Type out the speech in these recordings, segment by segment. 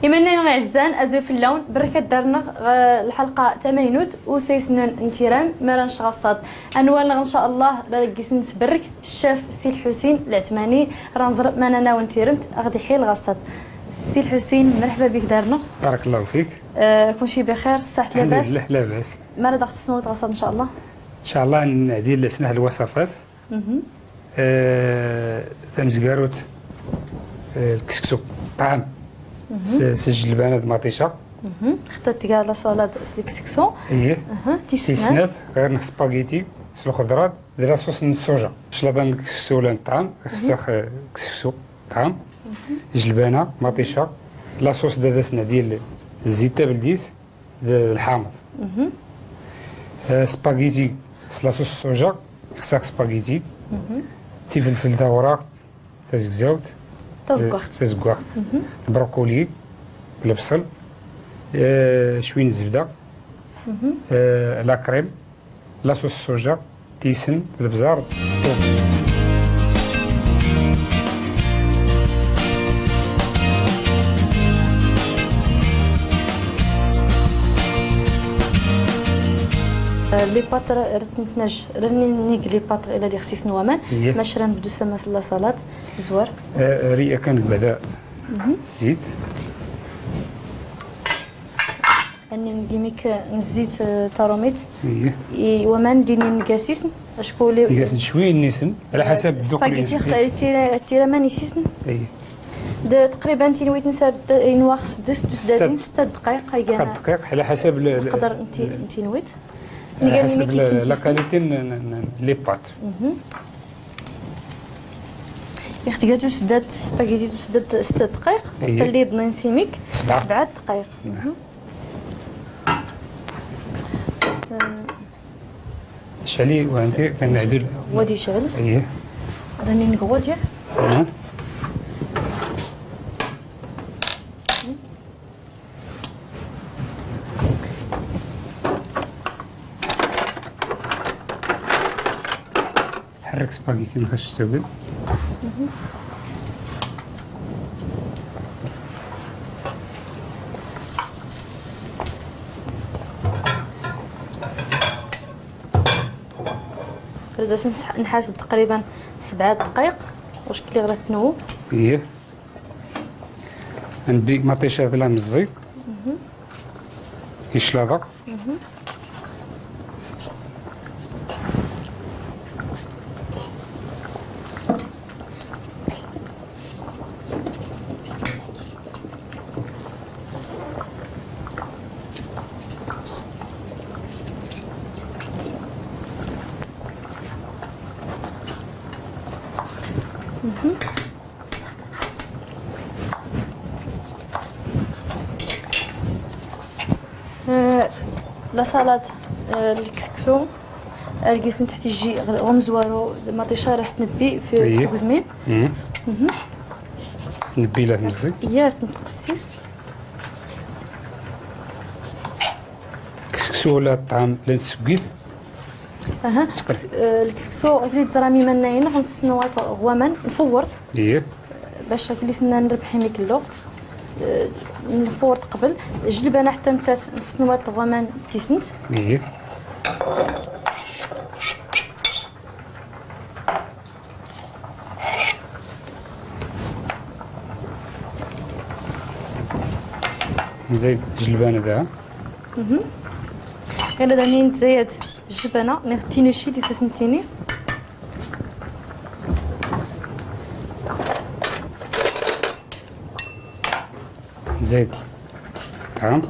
إيماننا عزان أزو في اللون بركة دارنا الحلقة تمينوت وسيسنون انترام مرانش غصاد أنوال إن شاء الله لاقيس نتبرك الشاف سي الحسين العثماني رانزر منانا وانترمت غادي حيل غصاد. سي الحسين مرحبا بك دارنا. بارك الله فيك. كلشي بخير، الصحة لاباس؟ الحمد لله لاباس. ماذا ضغط السنوات غصاد إن شاء الله؟ إن شاء الله نعدي سنة الوصفات. ثمزكاروت الكسكسو طعام سجل البنات مطيشه. اخترت كاع la salade الكسكسو. اييه. تيسنات غير سباغيتي الخضرات la sauce الصوجا شلاضه الكسكسو ولا الطعام خصها كسكسو طعام جلبانه مطيشه la sauce داداسنا ديال الزيت تابلديت الحامض. سباغيتي la sauce الصوجا خصها سباغيتي تيفلفل تا وراق تزكزاوت تزكواخت البروكولي البصل شوية الزبدة la crème la sauce الصوجا تيسن البزار الثوم. les pâtes رتنتنج رني نيك les pâtes الى دي خصيص نوامان ماش راه نبدو سما la salade زوار. ريا كان بعدا الزيت اني نقيميك الزيت تاروميت. ايه ومان ديني نكاسيسن اشكو لي نكاسن شوية نيسن على حسب الذوق. سباغيتي خصها تيرا ما نيسيسن. ايه تقريبا تينويت نساب نواخ دس دادين 6 دقائق. 6 دقائق على حسب نقدر انت نويت على حسب la qualité les pâtes. اختي قالت سدات سباغيتي سدات 6 دقائق حتى اللي ضنين سيميك 7 دقائق. شعلي وانت كنعدل غادي يشعل. اييه راني نقوط ياك. حرك سباغيتي ما خاصش تسوي. بدات نحاسب تقريبا 7 دقائق واش كلي غير تنو. اييه عندي مطيشه لا مزي شلاضه. la salade الكسكسو الكيس تحت يجي غمزوارو مطيشه راس تنبي في كوزمين. نبي له مزي. يا تنتقسيس كسكسو ولا الطعام لا تسكيت. اها الكسكسو غير تزرامي مناين غنسنوات غوامان نفورت. اييه باش كلي سنا نربحي ميك الوقت نفورت قبل الجلبانه حتى نتات نسنوات غوامان تيسنت. اييه نزيد الجلبانه دابا. غير داني نتزايد الجبانه نغتينوشي دي سنتيني. زيد طعام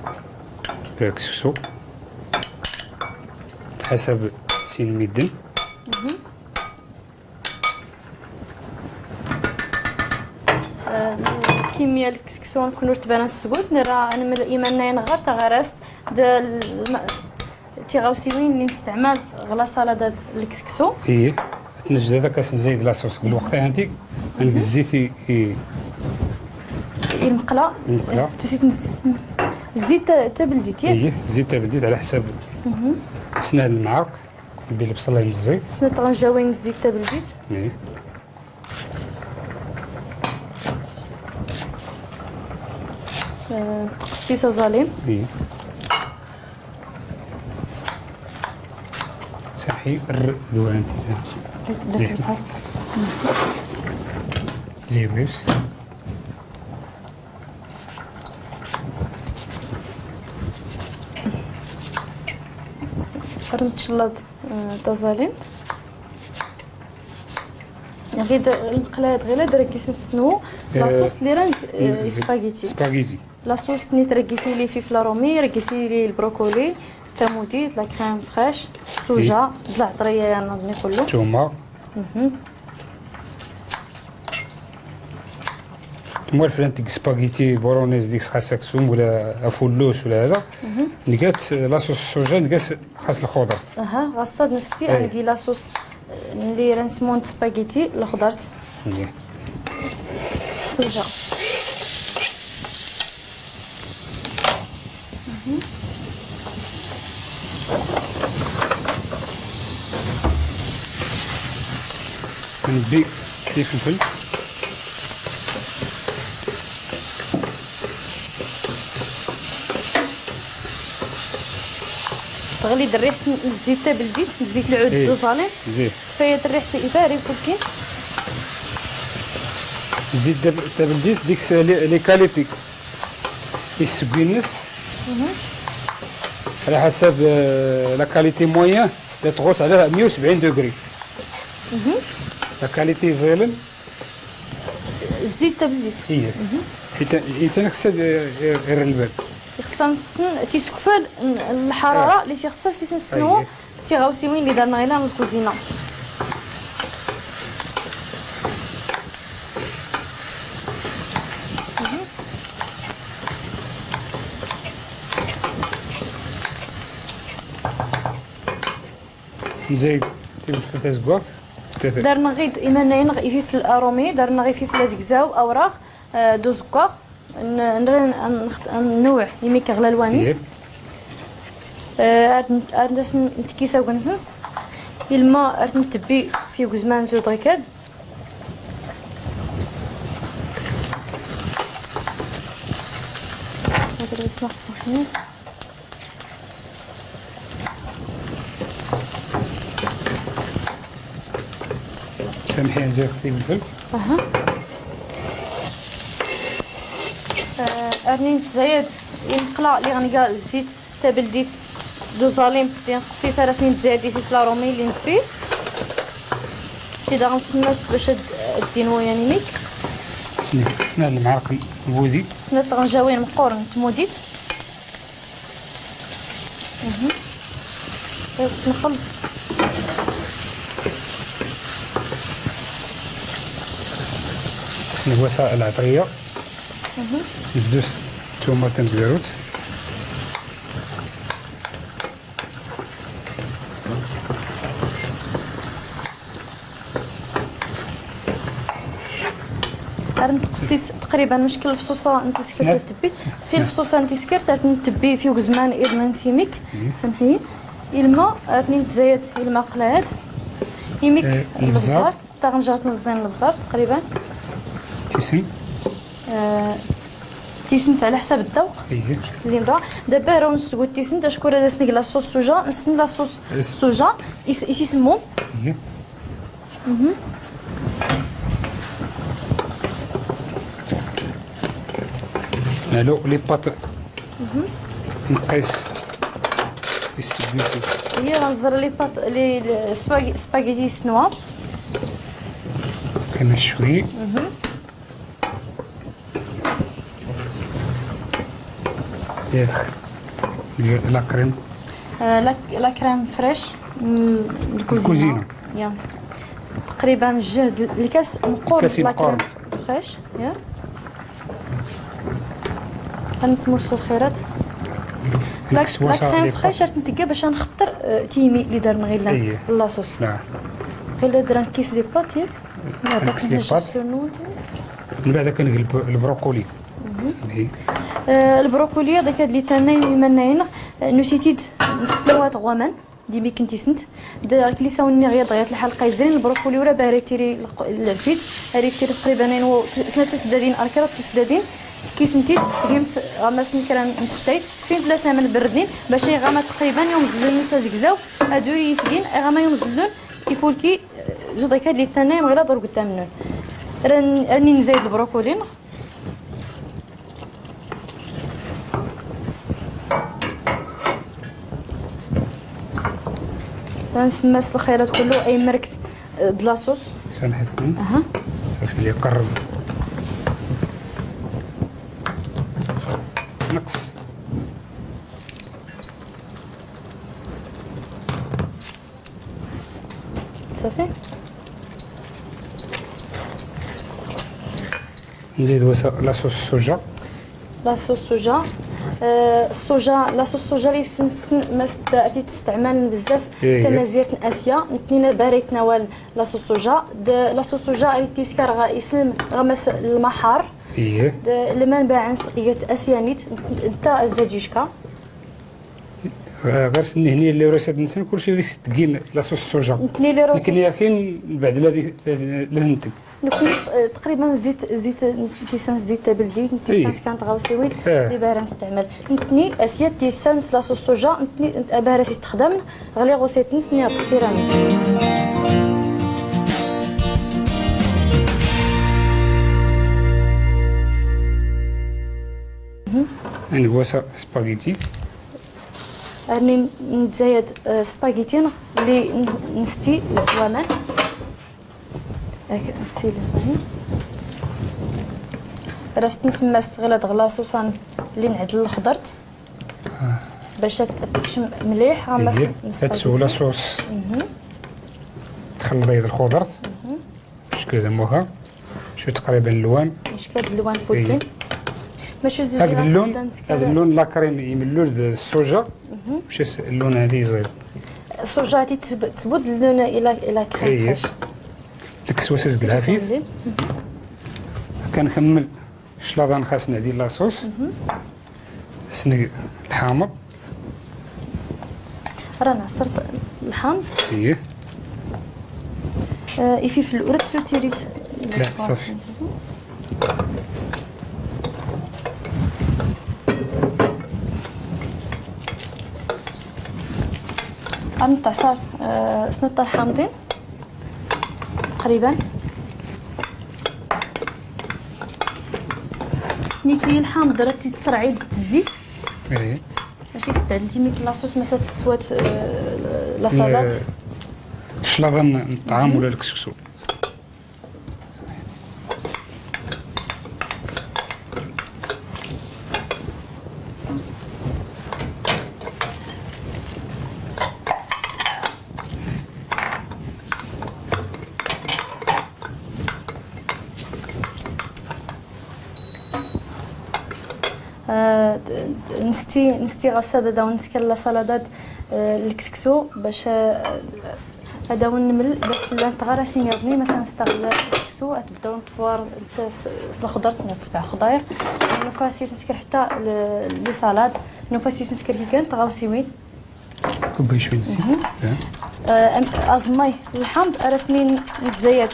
الكسكسو حسب سين ميدن. الكمية الكسكسو نكونو رتبانا السكوت نرى انا من الايمان نغير تغرست تيغاوسيوين اللي نستعمل غلا سلطة الكسكسو. ايه تنجد هذاك نزيد la sauce بالوقت انت الزيت المقله. المقله تسيت الزيت تبلديت ياك. ايه الزيت تبلديت على حساب سنان المعرق بالبصله المزي سنة طنجاوين الزيت تبلديت. ايه قصيصه زاليم. اي صحي الردوان زيد غيوس. نتشلط تزاليم غير المقلايات غير دراكيس نسنو la sauce اللي راه spaghetti spaghetti la sauce ني تركيسي لي فلفل رومي ركيسي لي البروكولي تاموديت la crème fraîche soja العطريه يعني نظني كله ثومه. موالف ديك spaghetti bolognaise ديك خاصها كسوم ولا افولوس ولا هذا نقات la sauce soja نقاس خاص الخضر. اها غصاد نستي انكي la sauce اللي رنسمون سباغيتي الخضرت السوجه. نبي فلفل تغلي الريحة الزيت تاع بالزيت زيت العود دوزالين تفايت الريحة ايفاري كلكي الزيت تاع بالزيت ديك les qualités يسبينس على حسب la qualité moyenne اللي تغوص على 170 degrés. la qualité زيلن الزيت تاع بالزيت. ايه حيت الانسان خصو غير البال خصنا نسن تيسكفال الحرارة اللي تيخصها سيسنسنو تيغاوسيوين اللي درنا غير من الكوزينة. نزيد تيفلفل تزكوات درنا غير ايمانين غير فلفل ارومي درنا غير فلفل زكزاو اوراق دو زكوار النوع يميك غلا الوانيس. اردس نتكيسا وكنسنس الماء ارد نتبي في غزمان زو دريكاد. هذا بس ناقص شنو سامحي نزيد اختي بالفلفل. اها ارني تزايد المقله اللي غنلقى الزيت تاع بلديت دوزاليم ديال قصيصه راه سنين تزايدي في فلارومي اللي نفي تيدا غنسمس باش دينو يعني ميك سنة المعلقة بوزي سنة طنجاوين مقورن تموديت. طيب نخلط سنة وسائل العطريه. ندوس الثومه تمزيروت نتقسيس تقريبا مشكل الفصوصه نتسكر تبي سي الفصوصه نتسكر تنتبي في زمان اذن نسيميك سامحيني الماء رتني تزايد الماء قلات يميك البزار تا غنجرب نزين البزار تقريبا تيسن تيسنت على حساب الذوق اللي نرى دابا راه نسكو تيسنت اشكون هذا سنيك la sauce soja نسن la sauce soja يسمو. نالو les pâtes نقيس السبيسي هي غنزر les pâtes les spaghetti سنوا كما شوي. زيد la crème la crème fraîche الكوزينة يا تقريبا الجهد الكاس مقور la crème fraîche يا غنسمرسو الخيرات la crème fraîche تنتكا باش نخطر تيمي اللي دارنا غير la sauce. غير درنا كيس les pâtes ياك كيس les pâtes من بعد كنقلب البروكولي. البروكولي هذاك اللي تاني مناين نسيتيد نسنوات غوامان ديما كنتي سنت داك اللي ساوني غير دغيا الحلقة يزرين البروكولي ولا باري تيري العفيت هذيك تيري تقريبا سنة تسدادين اركرات تسدادين كيسمتي قيمت غما سنكران نستيت فين بلاصة من بردين باش غما تقريبا يوم زلون نسا زكزاو ادوري يسكين غما يوم زلون يفولكي زوديكا اللي تنايم غير دور قدام نون راني نزايد البروكولين نسمس الخيرات كله اي مركز د لاصوص سامحي فيني صافي اللي قرب نقص صافي نزيد la sauce soja la sauce soja الصوجا la sauce soja اللي سنسن ما تستعمل بزاف تمازيرة اسيا نتنينا باري تناول la sauce soja la sauce soja اللي تيسكر غا يسلم غمس المحار ايه المنبع عن سقيه اسيا نيت انت الزاديشكا غير سني هني les recettes نسن كلشي ديك تكين la sauce soja نتني les recettes لكن كاين بعد لا نتك نكون تقريبا زيت تيسانس زيت بلدي تيسانس كانت غاوسيوين اللي بارا نستعمل نتني اسيا تيسانس la sauce soja نتني بارا تستخدم غلي recette نسني كثير يعني هو سباغيتي راني نتزايد سباغيتي اللي نستي زوامان هاك نستي زوين راس نسمى الصغيرة غلا صوصان اللي نعدل الخضرت باش تكشم مليح غما تسو la sauce تخلطي الخضرت بشكل زعما شو تقريبا اللوان شكل اللوان فولكين ماشي زوين هذا اللون هذا اللون la crème يملو السوجه باش اللون هذا يزيد السوجه هذه تبود اللون الى crème fraîche الكسوة العافيز كنكمل الشلاضه خاصنا ديال la sauce سني الحامض رانا عصرت الحامض ايه يفيف الورد تيريت لا صافي غنتعصر سنة الحامضين تقريبا نيتي الحامض راه تيتسرعي بالزيت ايه باش يستعدلتي ميك la sauce مثلا تسوات la salade الشلاضه الطعام ولا الكسكسو نستي غسادة دا ونسكر la salade الكسكسو باش هذا ونمل باش لا نتغرسين يرضني مثلا نستغل الكسكسو تبداو نطفوار الخضر تسبع خضاير نفاسيس نسكر حتى les salades نفاسيس نسكر كي كانت غاوسيوين كوباي شوية الزيت ازماي الحامض راسني نتزايد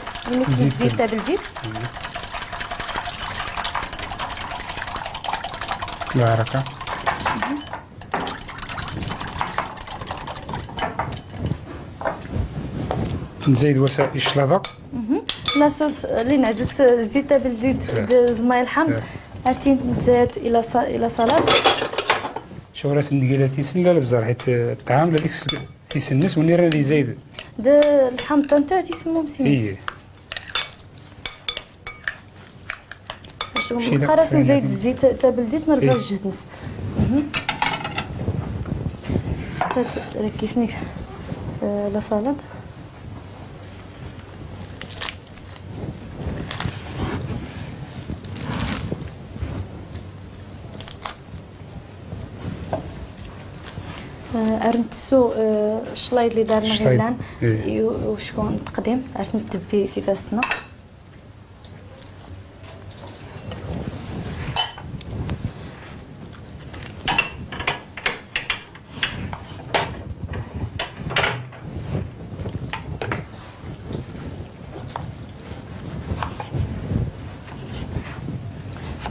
الزيت تاع بالبيت باركة نزيد وسائل الشلاضه la sauce اللي نعدل الزيت بالزيت زماي الحامض عرفتي نتزاد الى salade شو راس النقيله تيسن لا البزار حيت الطعام لا ديك تيسنس وني راه اللي زايد د الحامض انت تيسمو مسيم ايه قراص نزيد الزيت تاع بلديت نرزا الجهد نس حتى تركيسني la salade ارنتسو الشلايض اللي دارنا غيلان وشكون التقديم عرفت نتبي سيفاسنا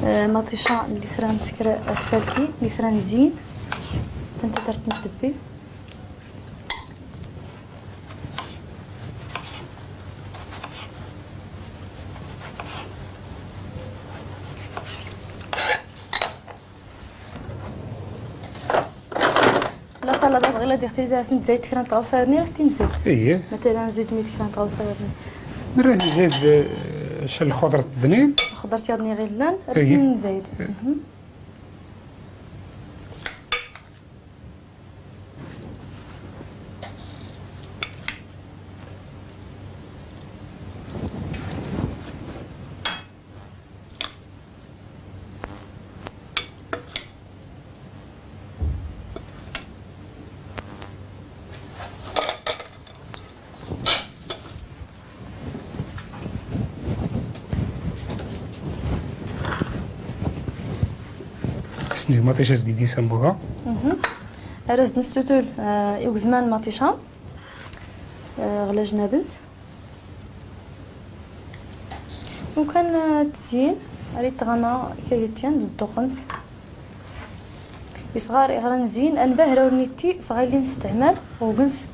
مطيشه اللي سران تسكر اسفلكي اللي سران زين تنت درت ندبي la salade غير ديرتي زيت زيت كران طاوسيرني راه ستين زيت. اييه مثلا زيت ميت كران طاوسيرني مرات زيد شال الخضرة الدنين الخضرة تيضني غير لان راه زايد. سني مطيشه زكيدي سمبوها. رز نستول يوزمان مطيشه غلا جنابنز وكان تزيين ريت غما كيتيان الدوقنس يصغار غير نزين انبهر ونيتي فغير نستعمل وكنس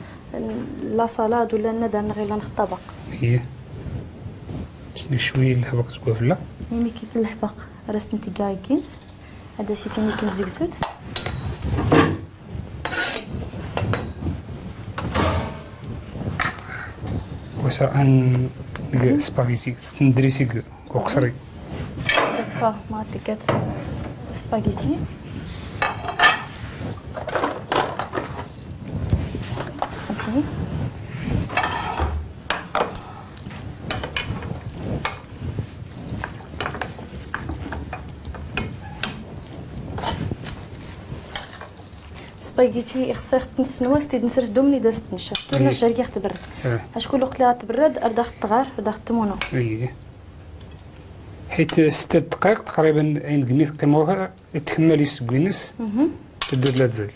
لا سالاد ولا ندى غير الطبق. ايه سني شوية الحبق تكوفله ملي كيكون الحبق راس نتي كاع كينس هذا سي فين كاين زيكزوت. وسا ان سباغيتي ندريسي وقصري دكا ما تكات سباغيتي سامحيني. سباغيتي خصها تنسنوا ستي نسرس دومني دازت تنشف ولا الجريه تبرد. اشكون الوقت اللي غتبرد ارداخ التغار ارداخ التمونو. ايه حيت 6 دقائق تقريبا عين قميت قيموها تكمل يسكوينس تدود لا تزال.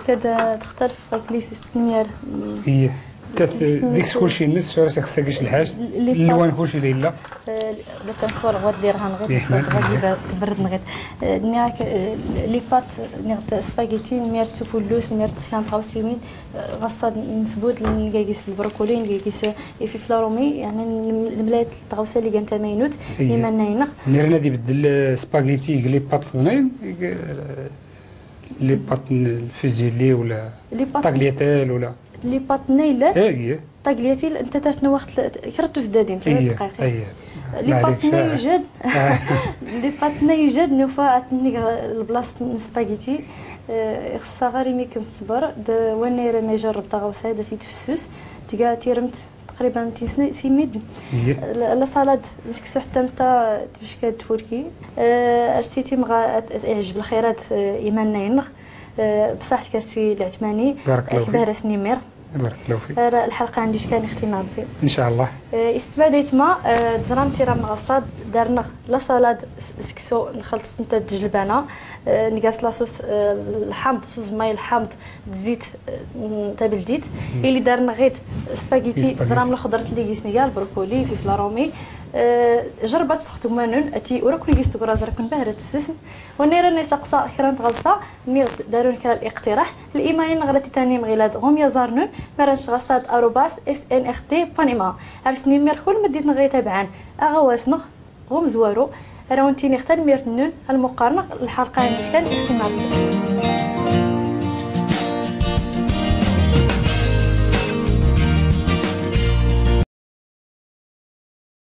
كاد تختلف غير لي ستنير. هي ديك كلشي الناس راه خصها كيش الحاج اللوان كلشي لا لا تنصور غواد اللي راه نغير غادي تبرد نغير نياك لي بات نيغ سباغيتي نير تفولوس نير تسكان طاوسيمين غصاد نسبوت نكاكيس البروكولي نكاكيس فلفل رومي يعني الملات الطاوسه اللي كانت ماينوت اللي ناينغ نير نادي بدل سباغيتي لي بات اثنين لي بات الفوزيلي ولا طاغليتيل ولا لي بات نايلة. ايه طاغليتيل انت ترتنا وقت كرتو زدادين 3 دقائق. ايه لي بات يوجد لي بات يوجد نوفا اتني البلاصة سباغيتي خصها غير يمكن الصبر وانا راه جرب طاغوسه هذا تيتفسوس تيكا تيرمت تقريبا تيسني سيميد la salade مسكسو حتى انت باش كتفوركي ارسيتي مغا يعجب الخيرات ايمان ناينغ بصحتك السي العثماني كبهرة سنيمير. بارك الله فيك. الحلقة عندي شكان اختي نابي ان شاء الله. استفاديت ما تزرمتي راه مغصاد دارنا la salade سكسو نخلط انت الجلبانه نقاس la sauce الحامض صوص ماي الحامض الزيت تابلديت اللي دارنا غير سباغيتي زرام الخضرة اللي كيسني البروكولي فلفل رومي جربت سختو مانون اتي وراكم كيستو كرا كن باهرة السسم وني راني سقسا كرانت غلصه ني دارون كرا الاقتراح الايميل غلاتي تاني مغيلاد غوميا زارنون مرانش غصاد @snrt.ma ارسني ميركول مديت نغي تبعان اغواسنغ غوم زوارو راونتيني اختار ميرتنون المقارنة الحلقة عندي كان اختي.